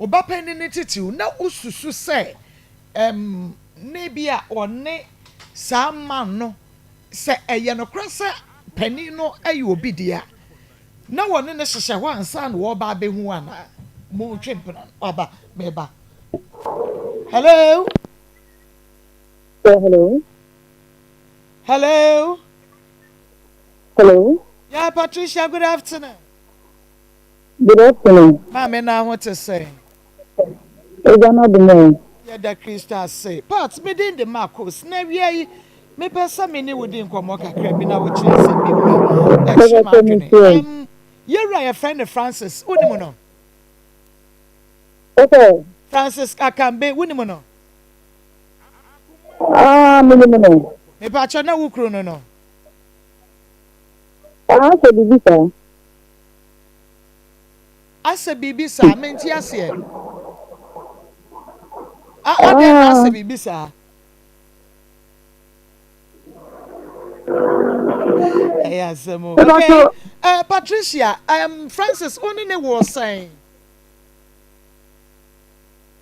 Wo ba panin no titiriw, na wosusu sɛ ɛm, na ebia ɔne saa man no, sɛ ɛyɛ nokorɛ sɛ panin no yɛ obi dea, na wɔne no hyehyɛ hɔ ansa na wɔreba abɛhu wo anaa? Montwe mpena no. Aba, meba. Hello? Yeah, hello. Hello? Hello. Yeah, Patricia, good afternoon. Good afternoon. Maame na ho te sɛn? Agya no adom o. Yɛda Kristo ase. Pat, me din de Marcos, na awia yi, mepɛ sɛ me ne wo di nkɔmmɔ kakra bi na wokyerɛ nsɛm bi mu a ɛhye m'adwene. Um, yɛwura yɛfrɛ no Francis, wonim no? Okay. Francis Akambe, wonim no? Ah, menim no. Mepakyɛ na wo kunu no no? Ah, sɛ biribi saa. Asɛ biribi saa, mente aseɛ. A adɛn na asɛ biribi saa? Ɛyɛ asɛm o. Okay. Patricia, Francis, wo ne ne wɔ sɛn?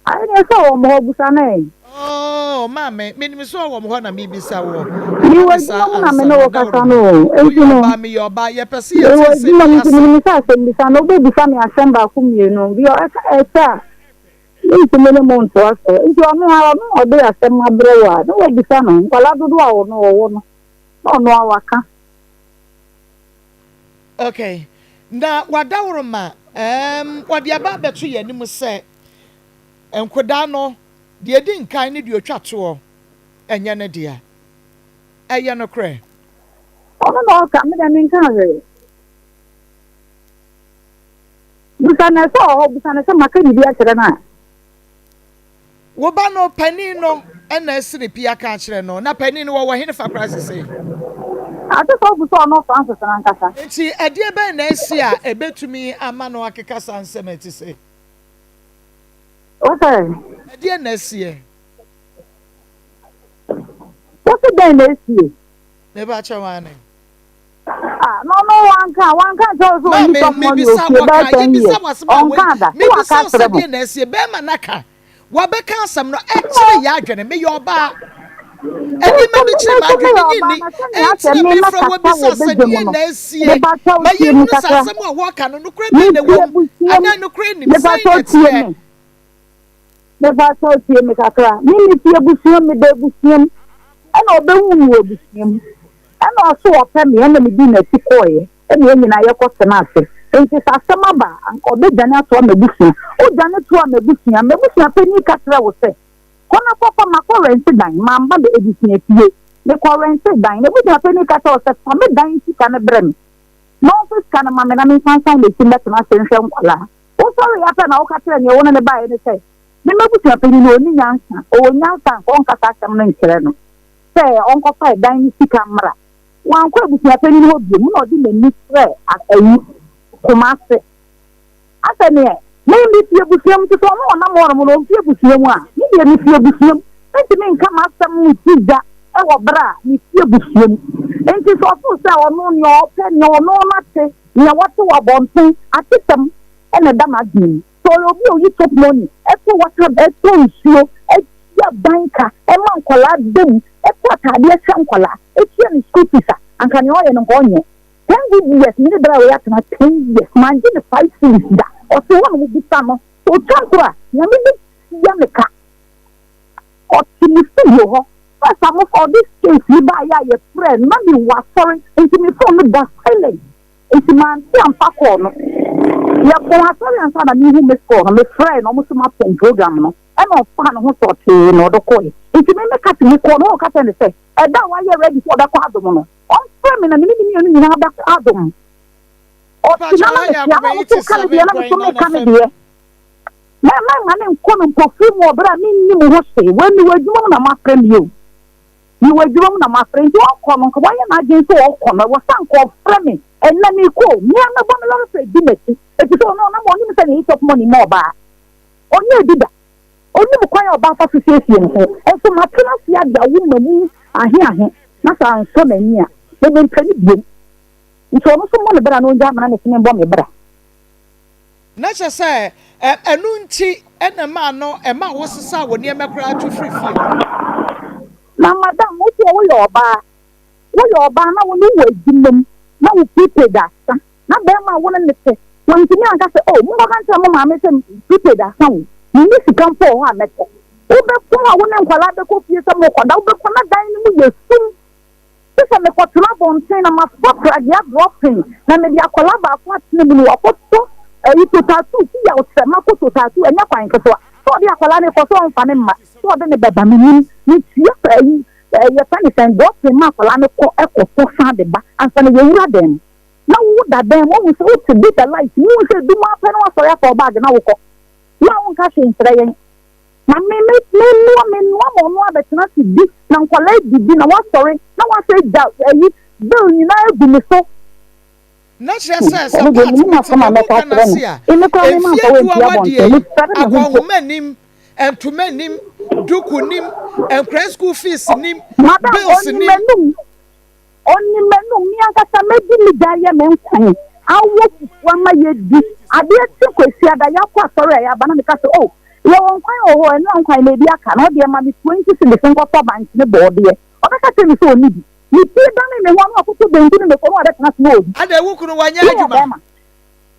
Ayi deɛ sɛ ɔwɔ mo hɔ bisa no ɛ. Oh maame menim sɛ ɔwɔ mo hɔ na mebisa woɔ. Mewɔ Ɛba ne saa adwuma mu na me ansa ne na wo dawuro kasa ma. no o, enti Woyɛ no ɔbaa meyɛ ɔbaa yɛpɛ sɛ yɛte mewɔ nsɛm adwuma bi mu nti ase. menim sɛ asɛmmisa no wobɛbisa me asɛm baako mmienu bi ɛkyɛ a mentumi ne mo ntoa so nti ɔno ara ɔno na ɔde asɛm abrɛ wo a na wabisa no nkwadaa dodoɔ a ɔno ɔwɔ no na ɔno ara waka. Okay na wadaworo ma ɛɛm wɔde aba abɛto yɛn anim sɛ Nkodaa no, deɛ ɛdi nkan ne deɛ ɔtwa toɔ, ɛnyɛ ne dea. Ɛyɛ nokorɛ? Ɔno na ɔka, me deɛ menkaa hwee. Bisa no sɛ ɔwɔ hɔ, bisa no sɛ maka biribi akyerɛ no a. Wo ba no, panin no na asi ne pi aka akyerɛ no, na panin no wɔwɔ henefa koraa sesei? Ate sɛ wobu sɛ ɔno Francis no ankasa. Enti ɛdeɛ bɛn na asi a ɛbɛtumi ama no akeka saa nsɛm a ɛte sei? Wose. Ɛdeɛn na asie? Wose dɛn na asie? Meba kyɛ wɔn ane. Ah, no no wanka wanka nkyerɛ wo sɛ ɔnni sɔfo mɔ ne ofie bɛyɛ 10 years ɔnka da sɛ waka akyerɛ mo. Mebisa wo sɛ deɛ na asie bɛrima no aka wabɛka asɛm no ɛkyerɛ yɛ adwene meyɛ ɔbaa Nneɛma bi kyerɛ m'adwene, minnye nni. Enti na mefrɛ wo abisa sɛ, Deɛn na asie? Ma yɛnhunu sɛ asɛm a wɔreka no, nokorɛ bɛn na ɛwɔ mu, anaa nokorɛ nnim. Sɛn na ɛteɛ? Mepakyɛw tie me kakra. Me mifi abusua mu, meda abusua mu. Ɛna ɔbɛhuu me wɔ abusua mu. Ɛna ɔse ɔpɛ me, ɛna medii n'akyi kɔeɛ. Ɛna yɛn nyinaa yɛkɔ tenaa ase. Enti sɛ asɛm aba a, anka ɔbɛdwane atoa m'abusua. Wodwane toaa m'abusua, m'abusua panin ka kyerɛɛ wo sɛ, Kɔ na kɔfa, makɔ rɛnte dan, mamma me abusua fie. Mekɔ rɛnte dan, na abusua panin ka kyerɛ wo sɛ, Fa me dan sika no brɛ me, na ɔmfa sika no ma me na memfa nsan m'akyi mmɛtena ase nhwɛ nkwadaa. Wosɔree ara pɛ na woka kyerɛɛ nea wo ne no baeɛ no sɛ, Me m'abusua panin no, ɔnni nyansa. Ɔwɔ nyansa a, anka ɔrenka saa asɛm no nkyerɛ no sɛ ɔnkɔfa ɛdan no sika mmra. Wankɔ abusua panin hɔ bio, na ɔde n'ani kyerɛɛ ayi, Kumase. Asɛ neɛ me mefi abusua mu nti sɛ ɔno ɔnam hɔ nom no ɔmfi abusua mu a, me deɛ mefi abusua mu mentumi nka m'asɛm nsi gya wɔ berɛ a mefi abusua mu. Nti sɛ ɔfeel sɛ ɔno neɛ ɔpɛ neɛ ɔno nate neɛ wate wɔ abɔnten atesɛm na ɛda n'adwene mu. Sɛ ɔyɛ obi a ɔyi chop money, ɛtɔ water, ɛtɔ nsuo, ɛtua dan ka, ɛma nkwadaa da mu, ɛtɔ ataadeɛ hyɛ nkwadaa, ɛtua ne school fees a, anka neɛ ɔyɛ no nka ɔnyɛ. 10 good years me ne bra wei atena 10 years mangye ne 5 cedis da. Ɔte hɔ nom, bisa no sɛ ɔtwa ntoro a Nyame bɛtua me ka. Ɔte me studio hɔ. First a mofa ɔde case yi baayɛ a yɛfrɛ no na mewɔ asɔre nti me phone no da silent nti mante amfa call no. Yɛpɔn asɔre ansa na mehu miss call no, mefrɛɛ no, ɔmo so mapɔn program no ɛna ɔfaa ne ho sɛ ɔtee na ɔde kɔɛ. Nti me meka te me kɔɔ no ɔka kyerɛ ne sɛ ɛda a wayɛ ready sɛ ɔbɛkɔ adom no, ɔmfrɛ me na me ne ne mmienu nyinaa bɛkɔ adom. Ɔte na na metea na ɔno nso ka ne deɛ na me nso meka me deɛ. Mɛma ma ne nkɔ no mpofiri mu wɔ berɛ a menni mo ho hwee. Wei mewɔ adwuma mu na moafrɛ me o. Mewɔ adwuma mu na moafrɛ nti ɔkɔ no nka wayɛ n'adwene sɛ ɔkɔ no ɛwɔ sɛ anka ɔfrɛ me ɛnnɛ mekɔ o. Me ara mɛbɔ me lɔre fare di m'akyi ɛfiri sɛ ɔno ɔnam ɔnim sɛ ne chop money ma ɔbaa. Ɔnyɛɛ bi da. Ɔnim kwan a ɔbaa fa so siesie ne ho. Nso matena ase ade awo m'amu ahe ahe na sɛ ansɔ n'ani a, mempɛ no biom. Nti ɔno nso mmɔ ne bra na ɔngyae amena ne se memmɔ me bra. Na kyerɛ sɛ, ɛno nti. na ɛmaa no ɛmaa wosesaa wo nneɛma koraa tu firi fie hɔ? Na madam, wo deɛ woyɛ ɔbaa, woyɛ ɔbaa na wo ne wɔ adwuma mu na wo prepaid asa, na bɛrima a wo ne no te, wantumi anka sɛ, oh, monkɔka nkyerɛ mo maame sɛ prepaid asa o, menni sika mpo wɔ hɔ a mɛtɔ. Wobɛkɔ a wo ne nkwadaa bɛkɔ fie sɛ mokɔda, wobɛkɔ na dan no mu yɛ sum. Gye sɛ mekɔtena abɔnten na mafa pragea drɔpen na mede akwadaa baako atena mu na wakɔtɔ ayi totatuu ti yaw kyerɛ makɔ totatuu ɛnyɛ kwan ketewa sɛ ɔde akwadaa no rekɔ sɛ ɔmfa ne mma sɛ ɔde ne bɛba menim metua ayi yɛfrɛ ne sɛn drɔpen ma akwadaa no kɔ ɛkɔtɔ san de ba ansa na yɛwura dan mu na wo da dan mu wohu sɛ wote bi the light mu wohu sɛ dum apɛ na wasɔre afa wo baage na wokɔ wo a wonka hwee nkyerɛ yɛn. Na me, me, menoa, menoa ma ɔno abɛtena ase di, na nkwadaa adidi, na wasɔre, na wasan agya ayi, bill nyinaa agu me so. Na kyerɛ sɛ, sɛ Ɛno deɛ, Pat mennim mete asɛm a deɛ mɛka woreka no akyerɛ ase no. a, Eme koraa me mfeɛ mamfa du a wampi woadeɛ abɔnten, yi, mefɛre me ho mpo. akɔnhoma nnim, ntoma nnim, duku nnim, nkwadaa school fees nnim, Madam, bills ɔnim nnim. m'anum, Ɔnim m'anom, me ankasa mɛdi me gya ayɛ me nkwan, awɔ fufuo ama yɛadi. Adeɛ kye Kwasiada, yɛakɔ asɔre a yɛaba na meka sɛ, oh, yɛwɔ nkwan wɔ hɔ, ɛnora nkwan na ebi aka no, ɔdeɛ ma me 20 cedis nkɔtɔ bankye ne bɔɔdeɛ. Ɔbɛka kyerɛ me sɛ ɔnni bi. Mepue dane me ho a na wakɔtɔ banku ne mako na wabɛtena ase na ɔredi. Adɛn, wo kunu wanyɛ Woyɛ adwuma? bɛrima.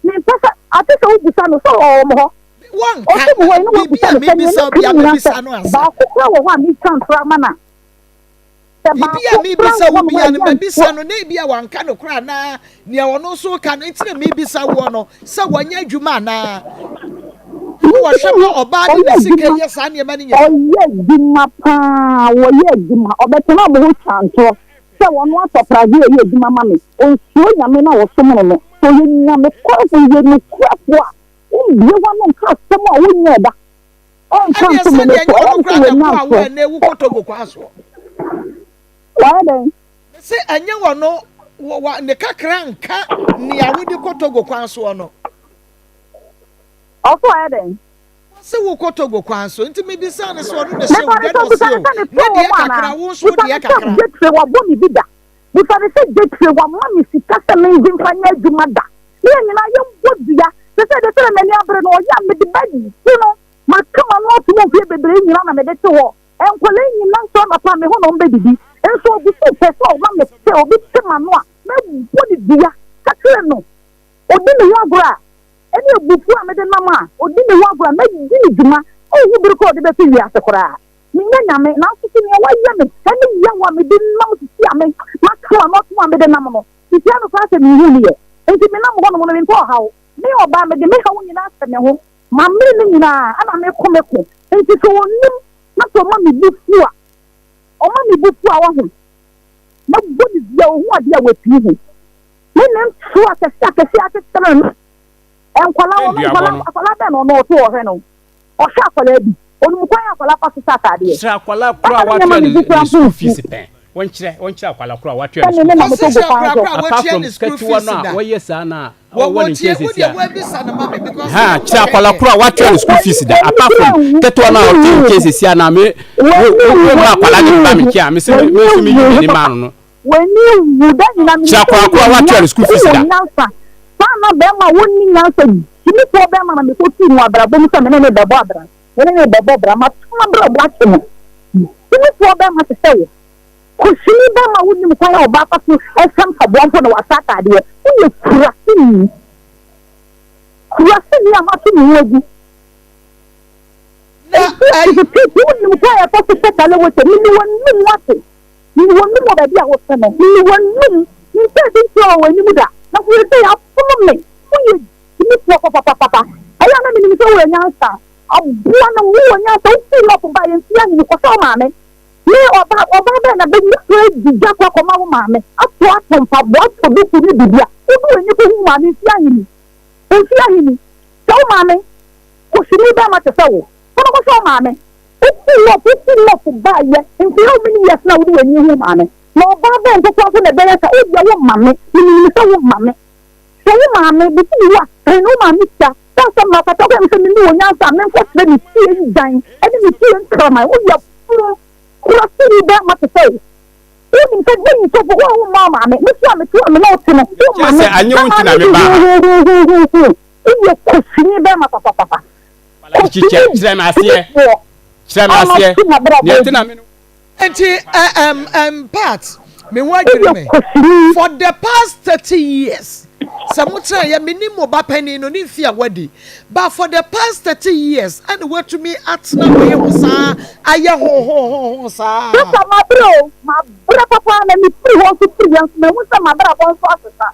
Mempɛ sɛ, ate sɛ wobisa no sɛ ɔwɔ mo hɔ. Wɔnka, Ɔte mo hɔ yi na biribi woabisa a no sɛ nea mebisa wo meka biara nyinaa mɛbisa sɛ no ansa. baako koraa wɔ hɔ a metwa ntorɔ ama no a. Sɛ Biribi a baako koraa merebisa wɔ wo hɔnom a biara no, ɛyɛ mabisa ntorɔ. no, na ebia wanka nokorɛ anaa nea ɔno nso reka no nti na merebisa woɔ no, sɛ wɔnyɛ adwuma anaa? Na Mentumi wɔhwɛ ma nhu. ɔbaa de Ɔyɛ ne sika adwuma. yɛ saa nneɛma no nyinaa. Ɔyɛ adwuma paa. Wɔyɛ adwuma. Ɔbɛtena mo hɔ twa ntorɔ sɛ ɔno asɔ pragye ɛyɛ adwuma ma me. Ɔnsuro Nyame no a ɔsom no no. Sɛ ɔyɛ Nyame korafo, ɔyɛ nokorɛfoɔ a, wombue w'ano nka asɛm a wonyɛɛ da. Ɔnka Ɛnneɛ nto me sɛdeɛ no ɛnyɛ so. ɔno Ɛyɛ me sɛ koraa na wanya ɛboaa wo ntorɔ. a ɛnnɛ wokɔ Togo kwan soɔ. Wayɛ dɛn? Mese ɛnyɛ ɔno, wɔ, wɔ, ne kakra nka nea wode kɔ Togo kwan soɔ no. Ɔso wayɛ dɛn? Ɔse wokɔ Togo kwan so, nti mebisaa no sɛ ɔno na ɛhyɛ Mepa wo no dwa na kyɛw, bisa ɔse no o, sɛ ne ne phone wɔ deɛ mu kakra, anaa? wo nso wo Bisa no deɛ sɛ kakra. Jetire wabɔ me bi da? Bisa no sɛ Jetire wama me sika sɛ mengye mfa nyɛ adwuma da? Ne yɛn nyinaa yɛmbɔ dua. Sesei deɛ sɛdeɛ m'ani abere no, ɔyɛ a mede bɛgye no. Maka m'ano ato mu mfeɛ bebree nyinaa na mede te hɔ. Nkwadaa yi nyinaa nso anɔpa a me hɔ na wɔbɛdidi. Nso obi so pɛ sɛ ɔma me te, obi te m'ano a, mɛbɔ no dua. Ka kyerɛ no, ɔdi me ho agorɔ a, ɛne abufuo a mede nam a, ɔdi me ho agorɔ a, mɛdi no dwuma. Ɔnhu bere korɔ a ɔde bɛfi wiase koraa. Menyɛ Nyame, nanso so nea wayɛ me ne yaw a mede nam sisi a me, maka m'ano ato mu a mede nam no, sisi ano koraa sɛ menhuu no yɛ. Enti menam hɔnom no, mempɛ ɔhaw. Me ɔbaa, mede me haw nyinaa ahyɛ me ho. Mamene ne nyinaa ɛna meko me ko. Nti sɛ ɔnim na sɛ ɔma me bo fu a, ɔma me bo fu a wahu. Mɛbɔ ne dua ɔhu adeɛ a wapii ho. Me ne nto akɛseɛ akɛseɛ akyekyere no. Nkwadaa ɔno Nduabɔ nkwadaa no. akwadaa bɛn na ɔno ɔto ɔhwɛ no. Ɔhwɛ akwadaa bi. Ɔnim kwan a akwadaa fa so hyɛ ataadeɛ. Kyerɛ akwadaa koro a Papa ne watua nneɛma ne me bo kura ne mpo school nfu. fees pɛn. Wɔnkyerɛ wɔnkyerɛ akwadaa koro a watua Sɛ ne me school ne na fees. moto Ɔse go kyerɛ kwan akwadaa so. koro a Apart watua from ne school ketewa fees no a da. wɔyɛ saa no a Wɔ ɔwɔ ne wɔtie nkyɛn wo sɛsi deɛ a. woabisa no ma me because Ha wo kyerɛ kɔhwɛ akwadaa deɛ. koro a watua ne school W'ani fees da. w'ani Apart kura from nwu ketewa no a w'ani ɔte nwu nkyɛn sɛsi a na me wo w'ani wo nwu wo ma w'ani akwadaa de ba me nwu nkyɛn a me se me w'ani me nso me yi nwu m'ani papa maa no no. w'ani nwu da nyinaa menim Kyerɛ sɛ akwadaa koro wowɔ a watua ne nyansa school fees wowɔ da. nyansa saa na bɛrima a wonni nyansa gyimifoɔ bɛrima na mekɔtuu no abrabɔ mu sɛ me ne ne bɛbɔ abra me ne ne bɛbɔ bra mato m'abrabɔ ahyɛ no gyimifoɔ bɛrima te sɛ wo kosini bɛrima a wonnim kwan a ɔbaa fa so hyɛ mpaboa mpo na wasa ataadeɛ woyɛ kuraseni kuraseni a mato me ho agu Na Nti ɛy. tete wonim kwan a yɛfa so hyɛ kalewete mene w'anum wate Mene w'anum wɔ baabi a wopɛ no. Mene w'anum. Menhyɛɛ bi nkyerɛɛ wɔ w'anim da. Na seesei afono me. Woyɛ gyimifoɔ papapapapa. Ɛyɛ a na menim sɛ wowɔ nyansa. Aboa no, wowɔ nyansa. Wofiri Lot baeɛ mfeɛ ahe ni? Kɔhwɛ wo maame. Me, ɔbaa, ɔbaa bɛn na bɛnya so adi dwa kɔ akɔma wo maame, atɔ atɔ mpaboa, atɔ duku ne biribi a, wode w'ani kɔhu wo maame mfeɛ ahe ni? Mfeɛ ahe ni? Hwɛ wo maame. Kosini bɛrima te sɛ wo. Kɔ na kɔhwɛ wo maame. Wofi Lot, wofi Lot baeɛ, nti how many years na wode w'ani ahu maame? Na ɔbaa bɛn nko koraa nso na ɛbɛyɛ saa? Ebia womma me, menim sɛ womma me. Hwɛ wo maame, bosome wu a, pɛn na wo maame sika. Sɛ asɛm no afata woka me sɛ menni wɔ nyansa a, menkɔkyerɛ me fie nnwan ne me fie nkraman. Woyɛ funu, kuraseni bɛrima te sɛ wo. Wonim sɛ dɛn nti wo a womma wo maame, me so a mete a me ne wo te no, womma Kyerɛ me. sɛ anyɛ Na wo nti maame na de mebaa ha. huhuhuhuhu. Woyɛ kosini bɛrima papapapa. Kyerɛ kyerɛ me aseɛ. Kyerɛ me aseɛ. Nea ɛte na me no. Nti ɛɛm ɛɛm Pat, me ho adwiri me. For the past 30 years, sɛ mo tena yɛ, me nim mo ba panin no ne mfe a wadi, but for the past 30 years ɛna watumi atena wei ho saa ayɛ ho ho ho ho saa. Sista mabrɛ o, mabrɛ papa na me firi hɔ nso firi yɛ nso mahu sɛ mabrabɔ nso asesa.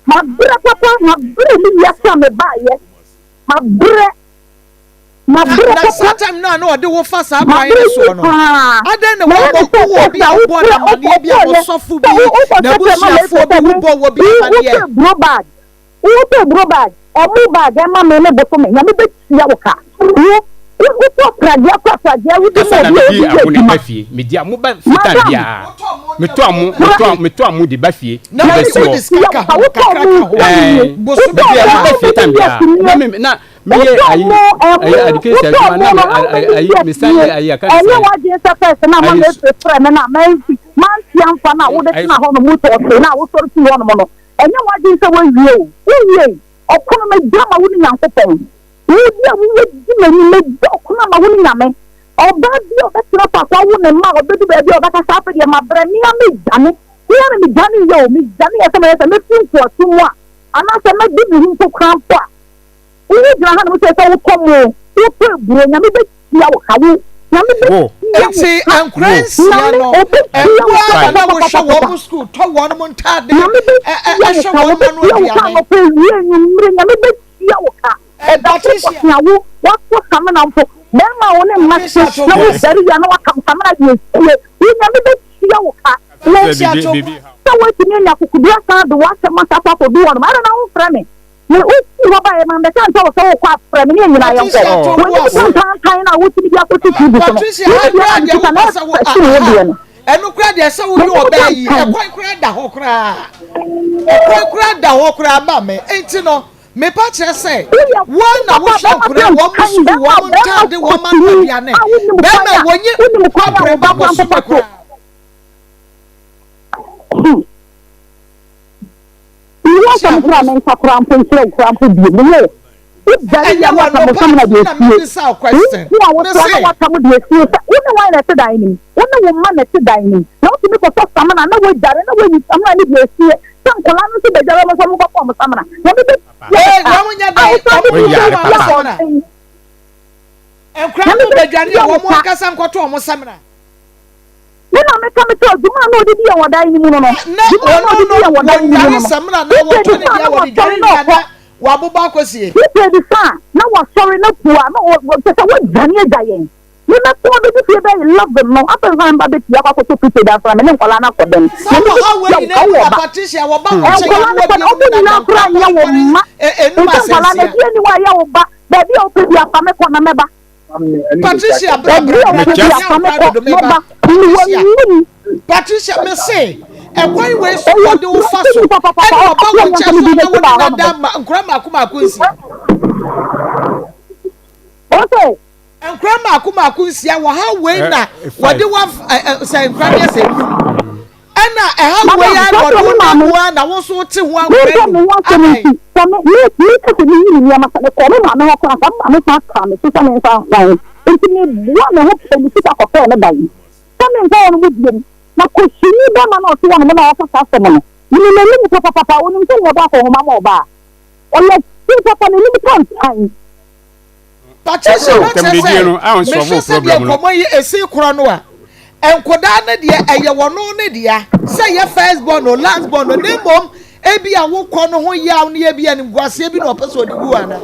Mabrɛ papa, mabrɛ ne wiase a mebaayɛ, mabrɛ. Na Mabrɛ na papa. saa time no a na ɔde wo fa saa kwan Mabrɛ no yie soɔ no, paa. adɛn na Mayɛ woammɔ ne sɛ wowɔ sɛ obi sɛ a wobɔɔ wofrɛ no amanneɛ bi a wokɔeɛ ɔsɔfo sɛ bi, wokɔkyerɛkyerɛ ma mɛsɛ n'abusuafoɔ bi, sɛ me wobɔɔ wɔ bi wotɔ amanneɛ? aburo bag wotɔ aburo bag ɔmo bag ɛma me ne bosome Nyame bɛtua wo ka wo wotɔ pragea kɔ pragea wode ma Kasa na obi a medi ɔde yɛ amo na adwuma ɛba fie. Medi amo ba fie time madam biara. Metɔ amo, Na metɔ metɔ amo de ba fie na de wode bɛsi wode hɔ. sika bɛtua ka wo ka ho, wotɔ kakra ɔmo ka ho, sika Ɛɛ, bosome wotɔ mede ɔmo amo a ba fie wobɛde time yɛ biara. Na akyinnye me na meyɛ Wotɔ ayi mo ayi ɛmo adikesi wotɔ adwuma mo na no me na wobɛde ayi si mesan asie yɛ ayi aka ne ɛnyɛ sɛn w'adwene sɛ fɛs na ama ayi mefiri frɛ me na mansi mansi amfa na wode ayi tena hɔ nom wotɔ ɔte na wosɔre fii hɔ nom no ɛnyɛ w'adwene sɛ woawie o wowie ɔko no megya ma wo ne Nyankopɔn wodi a wowɔ di m'anim megya ɔko no ama wo ne Nyame ɔbaa bi a ɔbɛtena faako awo ne mma a ɔbɛdu baabi a ɔbɛka sɛ afei deɛ mabrɛ mea medwane mea na medwane yɛ o medwane yɛ sɛ mɛyɛ sɛ mɛfiri nkoasom mu a anaasɛ mɛde me ho mpo koraa mpo a Wo gyina ha nom sɛ sɛ wotɔ mo, wotɔ aburo, Nyame bɛtua wo ka, wo, Nyame wo bɛtua wo Nti ka, nkora wo nsia Nyame no, ɔbɛtua wo mmoa ka na na wohwɛ wɔn papapapapapa, mo sukuu, tɔ wɔn mo ntaade, Nyame ɛ ɛ bɛtua wo ɛhwɛ ka, wɔn ma no wɔbɛtua wo ka aduane. anɔpa, awia, anwummere, Nyame bɛtua wo ka, Ɛ ɛda so Patricia, kɔtea wo, woatɔ samina mpo, bɛrima a wo ne mma te Patricia to na bo ase. wodware wie a na wakam samina de asie, wo, Nyame bɛtua wo ka, wo, sɛ Patricia bibi to bo bibi ase. sɛ woatumi anya akokoduru asan de w'asɛm asa akɔ akɔdu hɔnom, adɛn na womfrɛ me? Me wofii hɔ baeɛ mammɛka nkyerɛ wo sɛ worekɔ a, frɛ me ne yɛn nyinaa yɛnkɔ. Patricia to bo W'ani ase. tantaantan no a wotumi de akɔsi TV so no, Patricia, me ha me deɛ koraa na deɛ mekita na wopɛ sɛ wo ɛfɛ sene wo aha deɛ no. ɛno koraa deɛ sɛ woyɛ M'anim ɔbaa yi tantan. ɛkwan koraa da hɔ koraa ɛkwan koraa da hɔ koraa ma me nti no mepa kyerɛ sɛ Woyɛ wɔn na papa wohwɛ bɛrima nkora wɔn mo tantan, sukuu bɛrima wɔn mo bɛrima ntaade wɔn ano kotini aduane a wonim kwan bɛrima a wɔnyi wonim kwan a wo kɔpere ba ba koraa mpo bosome fa so. koraa. Hmm. Mewɔ Patricia asɛm koraa ho menka koraa mpo nkyerɛ wo koraa mpo bio. Meyɛ wodware ɛnyɛ wie a na wɔn woaka no bosome na part de na asie. mebisa wo Wo question nko a me wote hɔ na se woaka mo de asie sɛ wo ne wan na ɛte dan no mu? Wo ne wo mma na ɛte dan no mu. Na wotumi kɔtɔ samina na woadware na woayi samina no de asie sɛ nkwadaa no nso bɛdware wɔn nso wɔbɛkɔ wɔn samina. Nyame bɛtua wo ee ka wɔn nyɛ a dɛn wosan wɔn de bi nkɔtɔ Woyare wɔn bɛtua papa. samina abɔnten. nkora Nyame no bɛdwane bɛtua a wo wɔn ka. ankasa nkɔtɔ wɔn samina. Me na meka mekyerɛ wo, dwuma a na ɔde di yɛn wɔ dan no mu no no, Na dwuma a na ɔno ɔde no di yɛn wɔ dan no mu no wɔdware no, samina na Peter wɔtɔ ne di sa a deɛ na wɔde wasɔre dware na wie a ɔkɔ, na wɔabobɔ akɔsie. Peter di sa a na wasɔre na pua na ɔ, ɔ, kyerɛ sɛ wadwane agya yɛn. Me mɛkɔ abɛdi fie bɛyɛ 11 no, afei nso a meba bɛpue akɔ akɔtɔ prepaid ansa na me ne nkwadaa no akɔ dɛm. Saa Nyame ɔhaw wei bɛtua wo nyinaa ka, mu wowɔ na ba. Patricia wɔba wo nkyɛn a Nkwadaa na no kɔ wabue no, mu ɔmo na nyinaa da koraa nkora nyɛ wo mpɔmpɔne mma. enum Nti nkwadaa no, asɛnsia. ɛdeɛn ni hɔ a ɛyɛ wo ba? Baabi a wopɛ biara fa me kɔ na mɛba. Patricia bra Baabi bra a bra wopɛ bra biara nyɛ fa me nkora kɔ dodo meba mɛba. Patricia Wɔnnim. Patricia mese ɛkwan wei so Ɔyɛ wɔde wo fa so kuraseni papapapa. ɛna Ɔka ɔba wo kyerɛ me nkyɛn anka so mede a na n'akyi wo ne baa no hɔnom. ada ma nkora mmaako mmaako nsia. Ɔse. Nkora mmaako mmaako nsia wɔ ha wei na Five. wɔde wa sɛ nkora no yɛ sɛ enum ɛna ɛha wei Madam, a na ka wɔde kyerɛ wo me nam maame. mu a na wo nso wote ho a nkora Mempɛ me enum ho asɛm adɛn. nti, sɛ me, me, meka sɛ meyi me nneɛma, sɛ mekɔɔ me maame hɔ koraa, anka me maame san kaa me so sɛ memfa nsan. Enti meboaa me ho pɛɛ me sika kɔpɛɛ me dan. Sɛ menkɔ hɔnom biom. Na Kosini bɛrima no a ɔte hɔnom no a ɔka saa asɛm no, menim n'anim papapapa. Ɔnim sɛnea yɛbɔ akɔnhoma ma ɔbaa. Ɔyɛ tee papa, n'anim tantan. Patricia na kyerɛ Ntɛmdidie sɛ no a mehwɛ nsɔfo sɛdeɛ problem no. nkɔmmɔ yi ɛsi korɔ no a, nkɔdaa no deɛ ɛyɛ wɔno ne dea sɛ yɛ first born o last born o, na mmom ebi a wokɔ no ho yaw ne ebi animguaseɛ bi na ɔpɛ sɛ ɔde gu ana.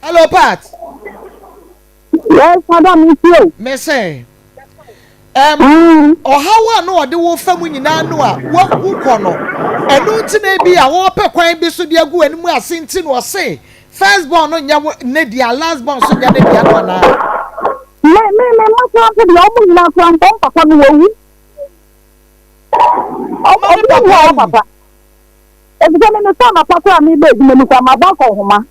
Hello Pat. Yes, madam, me too. Me sɛ, ɔhaw a na ɔde wo fa mu nyinaa no a wokɔ no, ɛno nti na ebi a wɔpɛ kwan bi so de agu w'anim ase nti na ɔse first born no nyɛ wo ne dea, last born nso nyɛ ne dea no anaa? Me me me mma koraa mpo deɛ wɔn nyinaa koraa mpo wɔn papa no wawu. Ɔma ne Obi papa nni hɔ a awu. papa. Efisɛ me mesɔ anɔpa koraa a meba adwuma mu koraa mabɔ akɔnhoma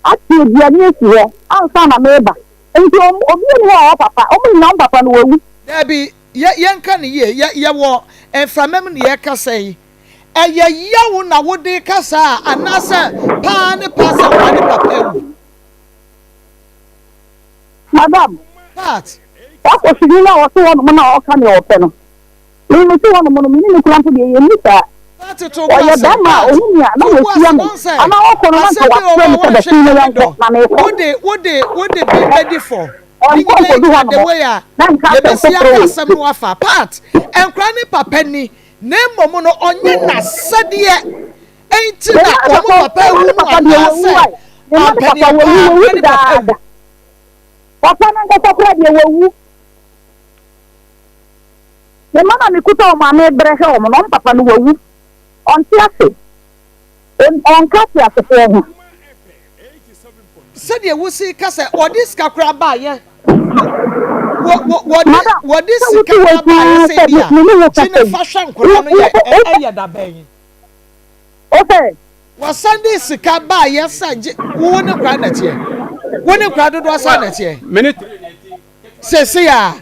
ate aduane asi hɔ ansa na mereba. Nti obi nni hɔ a ɔwɔ papa. Wɔn nyinaa wɔn papa no wawu. Dabi, yɛ yɛnka no yie, yɛ yɛwɔ mframa mu na yɛrekasa yi. Ɛyɛ yaw na wode ka saa anaasɛ paa ne paa sɛ nkwadaa ne papa awu? Madam, Pat. Saa kɔhwini no a ɔte hɔnom no a ɔka nea ɔpɛ no, me mete hɔnom no, me ne ne kura mpo deɛ, yɛnni saa. Pat to bo Ɔyɛ ase, barima a, Pat ɔhu me a, na to bo wahyia ase, me, woahu sɛ anaa ɔkɔ no na nka asɛm bi wɔ wafrɛ hɔ me a sɛ woanhwɛ bɛsen na nyame yɛnkɔ, dɔ, na merekɔ. wode wode wode bi bɛdi fɔ, ne Ɔnkɔ nyinaa nkɔdu gyina hɔnom, the way a na nka asɛm yɛbɛsi foforɔ aka wɔ asɛm no afa. Pat, nkwadaa ne papa ni, na mmom no ɔnyɛ n'asɛdeɛ nti Me na mma ne wɔn papa, papa me mma awu ne no papa deɛ wawu anaasɛ ae. Me mma ne papa ampaneɛ wawu, paa wawu nkwadaa ne papa awu. dedaada. Papa no ankasa koraa deɛ wawu. Me mma na mekuta wɔn a mebrɛ hwɛ wɔn no, wɔn papa no wawu. Ɔnte ase. Ɔnka ateasefoɔ ho. Sɛdeɛ wosi ka sɛ wɔde sika koraa baayɛ wɔ wɔ wɔde Madam, wɔde sɛ wote sika wei koraa baayɛ paa sɛ sɛ bi me a me ne wo gye kasa ne yi, fa hwɛ wo nkwadaa no wo yɛ wo ɛyɛ da bɛn? wo sɛ. Wɔsan de sika baayɛ sɛ gye wo ne nkwadaa na ɛteɛ wo ne nkwadaa dodoɔ sɛn na ɛteɛ seesei a.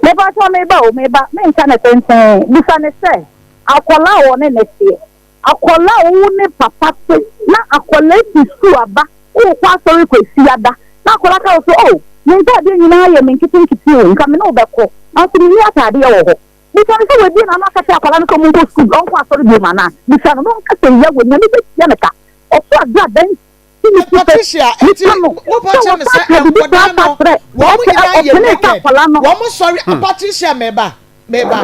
Mepakyɛw meba o meba menka no tenten bisa no sɛ akwadaa a ɔne no teɛ akwadaa a wo ne papa te na akwadaa fi sukuu aba wokɔ asɔre kwasiada na akwadaa ka wo sɛ oh me ntaadeɛ nyinaa yɛ me nketenkete o nka me ne wo bɛkɔ nanso menni ataadeɛ wɔ hɔ bisa no sɛ wabie n'ano aka kyerɛ akwadaa no sɛ ɔmo nkɔ sukuu ɔnkɔ asɔre biom anaa bisa no na ɔnka sɛ yɛ wɔ nyame bɛtua no ka ɔso agradan Patricia, eti wopa kyerɛ me sɛ nkwadaa no wɔn nyinaa yɛ naked wɔn sɔre hmm. Patricia meba meba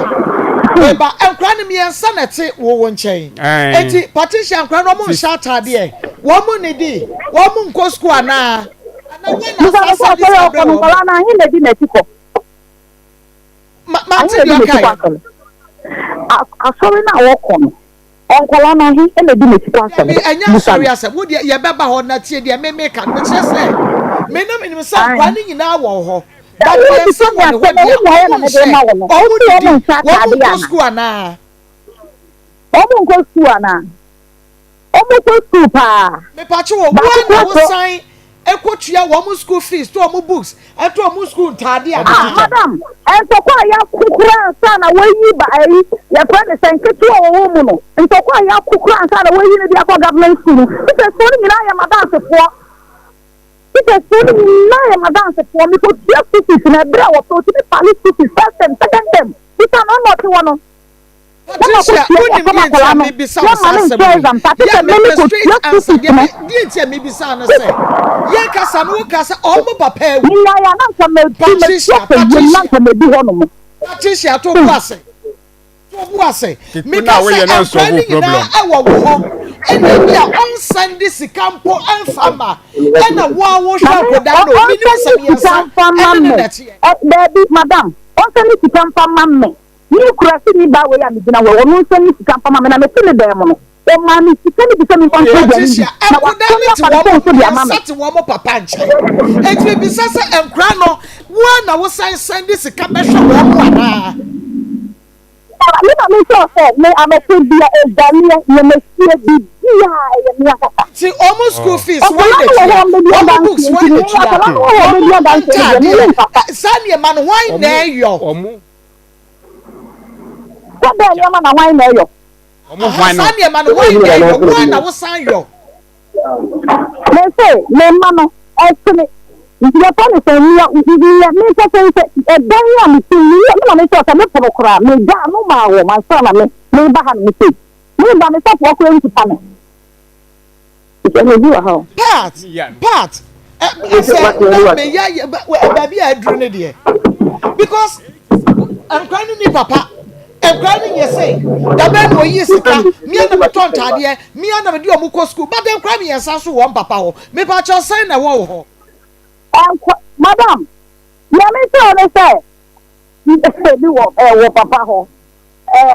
meba nkwadaa no mmiɛnsa na ɛte wo wo nkyɛn eti Patricia nkwadaa no wɔn nhyɛ ataadeɛ wɔn nidi wɔn nkɔ sukuu anaa ana wɔn na asasa de sika brɛ wɔn. Ma ma te deɛ ɔka yɛ. Asɔre no a wɔkɔ no. Nkwadaa no ahe na ɛdi n'akyi kɔ asɛm? Dabi, ɛnyɛ asɔre asɛm. Wo deɛ yɛbɛba hɔ na tie deɛ me meka no. Mekyerɛ sɛ, me no menim sɛ nkwadaa no nyinaa wɔ hɔ. But mmiɛnsa wɔ ne hɔ deɛ, wɔn nhyɛ, wɔn didi, wɔn nkɔ sukuu anaa? Wɔn nkɔ sukuu anaa? Wɔn kɔ sukuu paa. Mepatwo wɔ, wo ara na wosan kɔtua wɔn school fees, tɔ wɔn books, tɔ wɔn school ntaade anaa? Ah, madam, ntɔkwa a yɛako koraa ansa na wɔayi ba ayi, yɛfrɛ no sɛ nketewa a wɔwɔ mu no, ntɔkwa a yɛako koraa ansa na wɔayi no de akɔ government school no, teachersfoɔ no nyinaa yɛ m'adansefoɔ. Teachersfoɔ no nyinaa yɛ m'adansefoɔ. Mekɔtua school fees no, ɛberɛ a wɔpɛ, wɔtumi file school fees first term, second term. Bisa no, ɔno na ɔte hɔ no. Patricia, wonim deɛ nti a mebisa wo saa asɛm yi? Yɛ mepɛ straight answer. Deɛ me deɛ nti a mebisa no sɛ, yɛn kasa no woka sɛ ɔmo papa awu. Patricia, Patricia, Patricia, to bo ase, to bo ase. Meka sɛ nkora no nyinaa ɛwɔ wo hɔ, ɛna ebi a ɔnsan de sika mpo ɛnfa ma, ɛna wo a wohwɛ akwadaa no, menim sɛ mmiɛnsa ɛne ne nɛteɛ. Daabi, madam, ɔnsan de sika mfa ma me. Me kuraseni baa wei a megyina hɔ yi, ɔno nso nyi sika mfa ma me, na mete ne dan mu no, ɔmaa me sika no bi sɛ memfa ntɔ aduane ndi, Patricia, na nkwadaa wato no me te afa ne wɔn fon so de ama me. mmiɛnsa te wɔn papa nkyɛn. Enti mebisa sɛ nkwadaa no, wo ara na wosan san de sika bɛhwɛ wɔn anaa? Me na me sure sɛ me anɔpa bia adwareɛ, nneɛmasie, biribiara ɛyɛ me ankasa. Nti wɔn school fees wɔn na tua, wɔn books wɔn na tua, wɔn ntaadeɛ, saa nneɛma no wɔn na ɛyɔ. Sɛ dɛn nneɛma na hwan na ɛyɔ? Aha, saa nneɛma no hwan na ɛyɔ? Wo ara na wosan yɔ. Mese, me mma no, ɛsene. Nti yɛfrɛ no sɛ nea, nea mepɛ sɛ sɛ ɛdan a mete mu, me na mekyerɛ sɛ me pono koraa, megya ano maa wɔn ansa na me meba ha no mese, meba me sɔfoɔ koraa nkuta me. Pat, Pat, sɛ na meyɛ baabi a aduru no deɛ because nkora no ni papa nkora no nyɛ sɛ dabɛn na oyi sika mmea na metɔ ntaadeɛ mmea na mede ɔmo kɔ sukuu but nkora mmiɛnsa nso wɔn papa hɔ mepa kyɛw sɛn na ɛwɔ wɔ hɔ. Ɛnkɔ madam nea mekyerɛ ne sɛ ebi wɔ ɛwɔ papa hɔ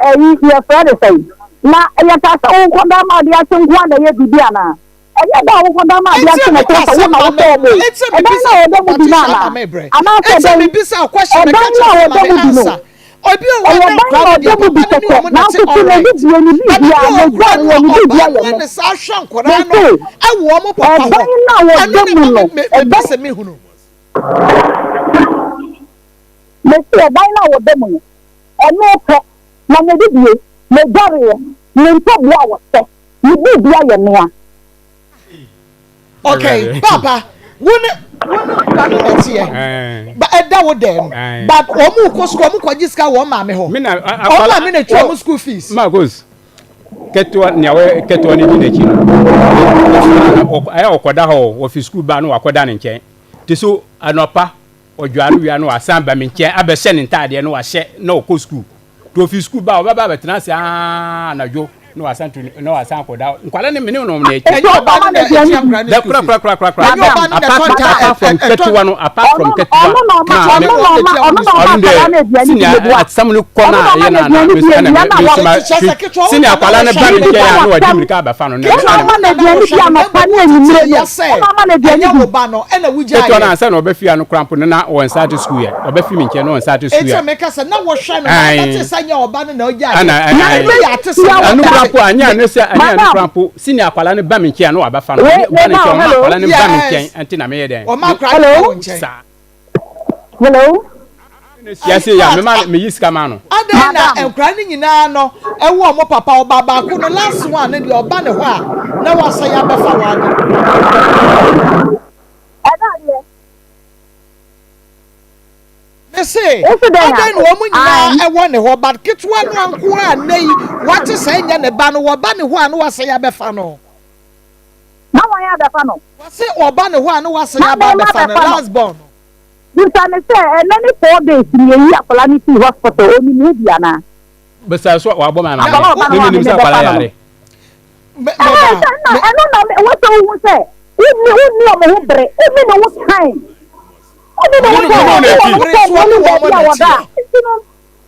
ɛyi yɛfrɛ no sɛn na yɛka sɛ wokɔda ma ade akye nko a na ɛyɛ biribi anaa ɛnyɛ da a wokɔda ma ade akye na ɛkyerɛ sɛ wo na wotɔɔ mu ɛdan na wɔda mu bi no anaa anaasɛ dɛn ɛdan na wɔda mu bi no ɛyɛ dan na ɔda mu bi kɛkɛ nanso so na ebi bie ne biribiara na gya wɔ ne biribia yɛ me mese ɛdan na wɔda mu no ɛdan mese ɛdan na wɔda mu no ɛno pɛ na n'adidie. Medwareɛ, me mpaboa a wɔhyɛ, me biribia yɛ mea. Okay, papa, wo ne wo ne nkura no na ɛteɛ. Ba ɛda wo dɛm. But wɔn mu kɔ sukuu, wɔn kɔ gye sika wɔn maame hɔ. Wɔn maame na etua wɔn school fees. Marcus, ketewa nea wɔyɛ ketewa no di n'akyi no, ɛyɛ ɔkɔda hɔ wɔfi sukuu ba no wakɔda ne nkyɛn. Te so anɔpa ɔdware wia no wasan ba me nkyɛn abɛhyɛ ne ntaadeɛ no wahyɛ na ɔkɔ sukuu. Nti ofi sukuu ba a, ɔbɛba abɛtena ase aa anadwo na wasan tu na wasan akɔda. Nkwadaa no mene wɔn na ɛkyɛ. Ɛnyɛ ɔbaa no na ɛtua nkwadaa no school fees. Kora kora kora kora. Ɛnyɛ ɔbaa no na ɛtɔ ntaa Apart from ketewa no, apart from ketewa. Ɔno na ɔma ɔno na ɔma ɔno na ɔma akwadaa no aduane di meboa. Asɛm no kɔ na ɛyɛ na na mesi ɛna mesoma sini akwadaa no ba ne nkyɛn a na wadi mirika abɛfa no. Ɔno na ɔma no aduane di anɔpa ne anwummere no. Ɔno na ɔma no aduane di. Ɛnyɛ wo ba no ɛna wogyaeɛ. Ketewa no ansa na ɔbɛfi ano koraa mpo no na wɔn start school yɛ. Ɔbɛfi me nkyɛn na wɔn start school yɛ. Eti meka sɛ na wɔhwɛ no na ɔbɛte sɛ nyɛ ɔba no na ɔgyaeɛ. Ɛna ɛna yɛ ate sɛ ɛno koraa mpo anyɛ ɛno sɛ anyɛ ɛno koraa mpo sini akwadaa no ba me nkyɛn a na wabɛfa no. Ba ne nkyɛn ɔma akwadaa no ba me nkyɛn ɛnti na meyɛ dɛn. Ɔma akwadaa no ba wo nkyɛn. Saa. Hello. Yɛse ya mema meyi sika ma no. Adɛn na nkwadaa no nyinaa no ɛwɔ ɔmo papa ɔba baako no last one no deɛ ɔba ne hɔ a na wasan abɛfa w'ade. Ɛda adeɛ. Mese adɛn na wɔn nyinaa ɛwɔ ne hɔ but ketewa no anko a nnɛ yi wate sɛ ɛnyɛ ne ba no wɔba ne hɔ a na wasan abɛfa no. Na wɔn abɛfa no. Wɔse ɔba ne hɔ a na wasan aba abɛfa no last born no. Bisa no sɛ, ɛnɛ ne 4 days ni yɛyi akwadaa no fii hospital, onim ho bi anaa? Bisa so wabɔ me Akwadaa a ɔba no hɔ a menim sɛ mede akwadaa bɛfa no no. yare. Ɛhɛn, sɛ na ɛno na ɛwɔ sɛ wohu sɛ wonni wonni ɔmo ho bere, wonni ne ho time, wonni ne ho Wone time, wone wowɔ n'akyi. ne ho time, wonim baabi a wɔda a, nti no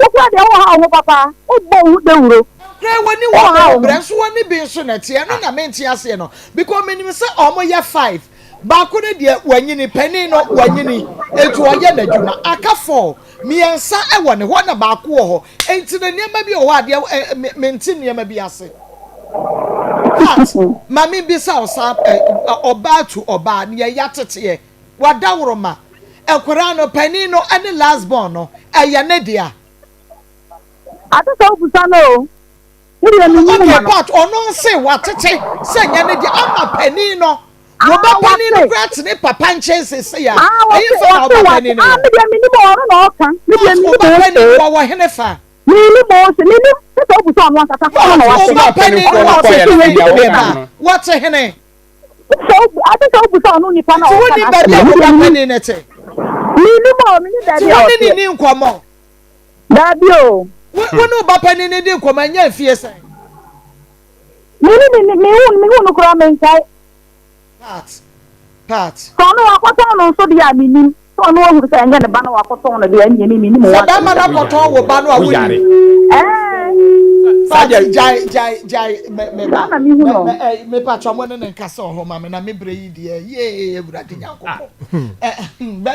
wokura deɛ woha wo ho papa, wobɔ wo ho dawuro, Kura wɔni wɔn woha ho wo ho. brɛ nso wɔne bi nso na ɛteɛ ɛno na mente aseɛ no because menim sɛ ɔmo yɛ five baako no deɛ wanyini panin no wanyini eti ɔyɛ n'adwuma aka four mmiɛnsa ɛwɔ ne hɔ na baako wɔ hɔ enti no nneɛma bi wɔ hɔ adeɛ ɛ ɛ mente nneɛma bi ase but maame bisa ɔsa ɛ ɔbaa to ɔbaa nea yɛateteɛ wadaworoma nkwadaa no panin no ɛne last born no ɛyɛ ne dea. Ate sɛ wobusa no o, me deɛ mennim Okay, ma no. but ɔno nse watete sɛ nyɛ ne deɛ ama panin no Ah, wɔba panin no wate. kora te ne papa nkyɛn sese a Ah, ɛyɛ wɔse fa na wɔse ɔba wate. panin no Ah, wɔ me deɛ mennim o, ɔno na ɔka. Me deɛ but mennim ɔba o, panin see. wɔ wɔ hene fa. Mennim o, se mennim. Sɛ sɛ wobusa ɔno ankasa, sɛ ɔno na But wate. ɔba panin no Mpanimfoɔ no wɔ kɔyɛ te no hene deɛ ne wɔka ba no. wɔte hene Sɛ wo ate sɛ wobusa ɔno nipa na nti ɔka wonni n'asɛm baabi no, a me wɔba deɛ mennim. panin no te Mennim o, mennim nti baabi a wɔne ne ɔteɛ. ni nkɔmmɔ Daabi o. wo wo ne ɔba panin no di nkɔmmɔ ɛnyɛ mfie sɛn. Menni ne mehu mehu no koraa menkae. Part part. Sɛ ɔno wakɔtɔn no nso deɛ a mennim. Sɛ ɔno wahu sɛ ɛnyɛ ne ba na wakɔtɔn no deɛ ɛnneɛ me mennim ho Sɛ asɛm bɛrima no da. akɔtɔn wo ba no a Woyare. wonim. Ɛɛ. Saa Part deɛ gyae gyae gyae me me Saa ba na mehu me no. me ɛ me patwa mo ne ne nkasa wɔ hɔ ma me na me brɛ yi deɛ yee Awurade Nyankopɔn. Ɛ